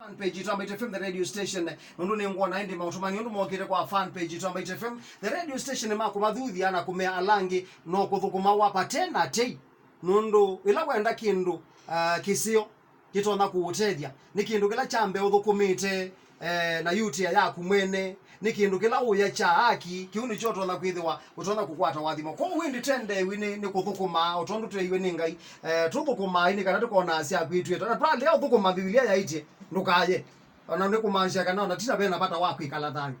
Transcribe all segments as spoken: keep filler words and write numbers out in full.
Fan page itũ Ambaitũ F M, the radio station, nũndũ nĩngwona ĩndĩ maũtũmani ũndũ mokĩte kwa fan page itũ Ambaitũ F M, the radio station, ma kũmathuthya na kũmea ala angĩ no kũthũkũma wa pate na tei, nũndũ ĩla wenda kĩndũ, ah, kĩseo kĩtonya kũũtethya, nĩ kĩndũ kĩla kya mbee ũthũkũmĩte, eh, na yutia yaku mwene, nĩ kĩndũ kĩla ũya kya haki, kĩu nĩkyo ũtonya kwĩthĩwa ũtonya kũkwata ũathimo. Kwoou ĩndĩ twendeew'e nĩ, nĩ kũthũkũma, o tondũ tweeiwe nĩ Ngai, eh, tũthũkũmae nĩ kana tũkonaa sya kwĩtw'ĩta. Na twalea ũthũkũma, Mbivilia yaĩtye, "Ndũkaye." O na nĩ kũmaanisya kana o na tita ve na vata wa kwĩkala thayũ.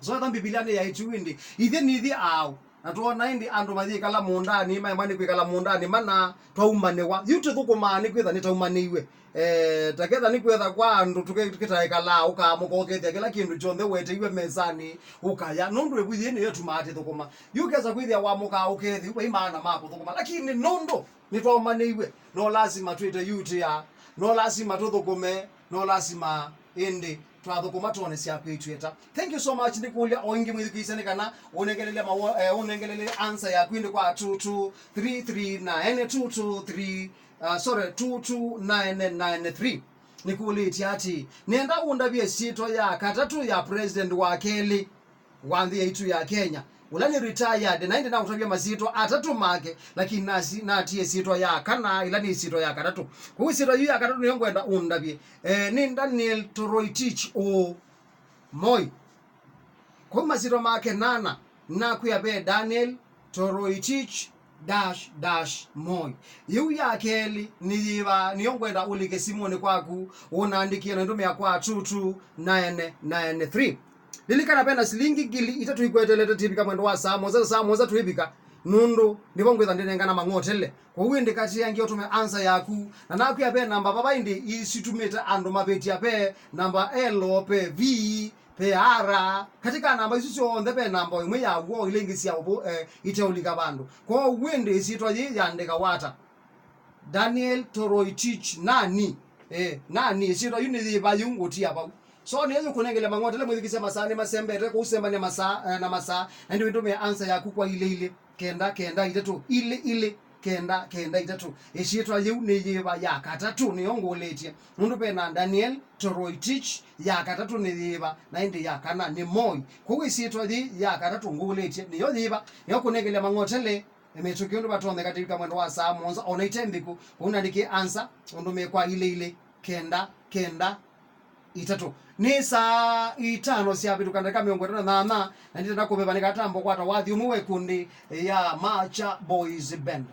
So, etha Mbivilia nĩyaĩtye ũu ĩndĩ, ithyĩ nithyĩ aaũ? Na twoona ĩndĩ andũ mayĩkala mũũndanĩ, maema nĩ kwĩkala mũũndanĩ mana twaumanĩwa. Yu tũthũkũmaa nĩkwĩtha nĩtaumanĩiwe. Eh, ta ketha nĩkwetha kwa andũ tũke-, tũkĩtaĩkalaa, ũkaamũka ũkethĩa kĩla kĩndũ kyonthe weteeiwe mesanĩ, ũkaya. Nũndũ ĩvu yĩĩ nĩyo ĩtumaa tĩthũkũma. Yu kesa kwĩthĩa wamũkaa ũkethĩu, vai maana ma kũthũkũma. Lakini nũndũ nĩtwaumanĩiwe, no lasima twĩte yutĩa, no lasima tũthũkũme, no lasima ĩndĩ twathũkũma twone sya kwĩtw'ĩta. Thank you so much. Nĩkũlya o ĩngĩ mwĩthukĩĩsya nĩ kana ũnengelele mawo-, eh, ũnengelele answer yaku ĩndĩ kwa two two three three nine, two two three, uh, sorry, two two nine nine three. Nĩkũlĩtye atĩ, "Nenda ũndavye syĩtwa ya katatũ ya president wa kelĩ wa nthĩ yaitũ ya Kenya, ũla nĩ retired, na ĩndĩ naũtavya masyĩtwa atatũ make, lakini nasi-, natie syĩtwa ya kana, ĩla nĩ syĩtwa ya katatũ. Kwoou syĩtwa yu ya katatũ nĩyo ngwenda ũndavye. Eh, nĩ Daniel Toroitich ũ Moi." Kwoou masyĩtwa make nana, nakwĩa ve Daniel Toroitich dash dash Moi. Yĩu ya kelĩ nĩ yĩva? Nĩyo ngwenda ũlike simũnĩ kwaku, ũnandĩkĩe na ndũmĩa kwa two two nine nine three. Lilikana, vena silingi ngili itatũ ikwetelete tivika mwendo wa saa mũonza, saa mũonza tũivika, nũndũ nĩvo ngwĩtha ndĩnengana mang'otele. Kwoou ĩndĩ katĩange ũtũme ansa yaku, na nakwĩa ve namba vava ĩndĩ isitumĩte andũ mavĩtya, ve namba L, ve V, ve R. Katĩ ka namba isu syonthe ve namba ĩmwe ya w'o, ila ingĩ sya ũvũ, eh, iteũlika vandũ. Kwoou ĩndĩ ĩsyĩtwa yĩĩ yandĩkawa ata? Daniel Toroitich nani? Eh, nani? Ĩsyĩtwa yu nĩ yĩva yu ngũtia vau? So nĩyo yũkũnengele mang'otele mwĩthukĩsya masaa nĩmasembete, kũu sembania masaa, eh, na masaa, na ĩndĩ wĩndũmĩa ansa yaku kwa ilĩ ilĩ kenda kenda itatũ, ilĩ ilĩ kenda kenda itatũ. Ĩsyĩtwa yĩu nĩ yĩva ya katatũ nĩyo ngũlĩtye, nũndũ ve na Daniel Toroitich ya katatũ nĩ yĩva, na ĩndĩ ya kana nĩ Moi. Kwoou ĩsyĩtwa yĩĩ ya katatũ ngũlĩtye nĩyo yĩva? Nĩyo kũnengele mang'otele mĩtũkĩ ũndũ vatonyeka tivika mwendo wa saa mũonza, o na ite mbĩkũ, kũu nandĩkĩe ansa ũndũmĩe kwa ilĩ ilĩ kenda kenda itatũ. Nĩ saa itano syavĩtũka ndatĩka mĩongo ĩtatũ na nyanya, na nditenda kũveva nĩ katambo kwata wathi ũmwe wa ĩkundi ya Macha Boys Band.